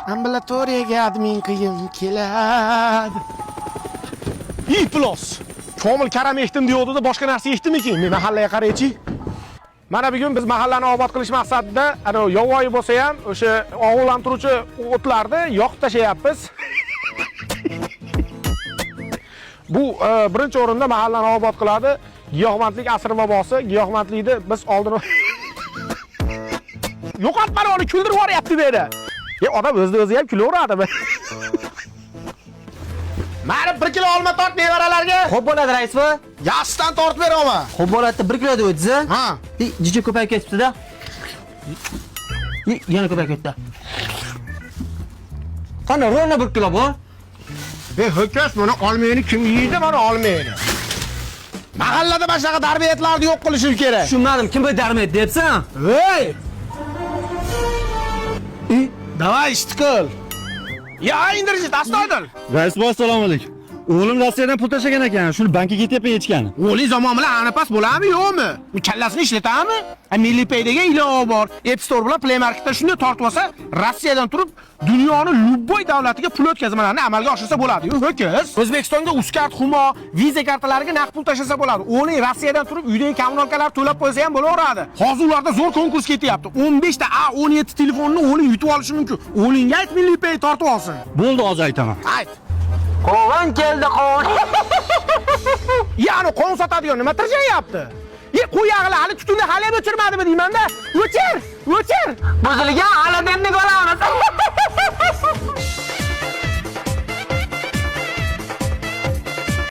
Ambulatoriyaga admin qilgim keladi. Iflos. Komil karam ekdim deyovdi-da, boshqa narsa ekdimikin? Men mahallaga qaraychi. Mana bugun biz mahallani obod qilish maqsadida ana yovvoyi bo'lsa ham o'sha oquvlantiruvchi o'tlarni yoqib tashlayapmiz. Bu birinchi o'rinda mahallani obod qiladi. Giyohvandlik asri vabosi. Giyohvandlikni biz oldin yo'qotmani, uni kuldirib yuboryapti meni. E, odam o'zini o'zi ham kulaveradimi? Mani 1 kilo olma tort nevaralarga. Xo'p bo'ladi, rais buva. Yaxshidan tortib beraman. Xo'p bo'ladi, 1 kilo deb o'tsa. Ha. Jicha ko'payib ketibdi-da. Yana ko'payib ketdi. Qani, ровно 1 kilo bu. E, ho'kiz, buni olmayni kim yeydi, mana olmayni? Mahallada mana shunaqa darbiyatlarni yo'q qilishim kerak. Tushunmadim, kim bu darmet debsan? Ey! Давай ishni qil. Ya, indirishni astoydil. Rais buva, assalomu alaykum. O'g'lim Rossiyadan pul tashlagan ekan, shuni bankka ketyapman yechgani. O'g'ling zamon bilan anipas bo'ladimi, yo'qmi? U kallasini ishlatadimi? A, Milliy Pay degan ilova bor. App Store bilan Play Marketda shunday tortib olsa, Rossiyadan turib dunyoni любой davlatiga pul o'tkazmalarni amalga oshirsa bo'ladi. Yo'q, ho'kiz. O'zbekistonga Uzcard, Humo, Visa kartalariga naqd pul tashlasa bo'ladi. O'g'ling Rossiyadan turib uydagi kommunalkalar to'lab qo'ysa ham bo'laveradi. Hozir ularda zo'r konkurs ketyapti. 15 ta A17 telefonni o'g'ling yutib olishi mumkin. O'g'lingga ayt, Milliy Pay tortib olsin. Bo'ldi, hozir aytaman. Ayt. Qovun keldi, qovun. Ya'ni qovun sotadigan nima tirjayapti? E, qo'yag'ila hali tutunni hali ham o'chirmadimi deyman-da. O'chir, o'chir. Buzilgan aladinni ko'ramiz.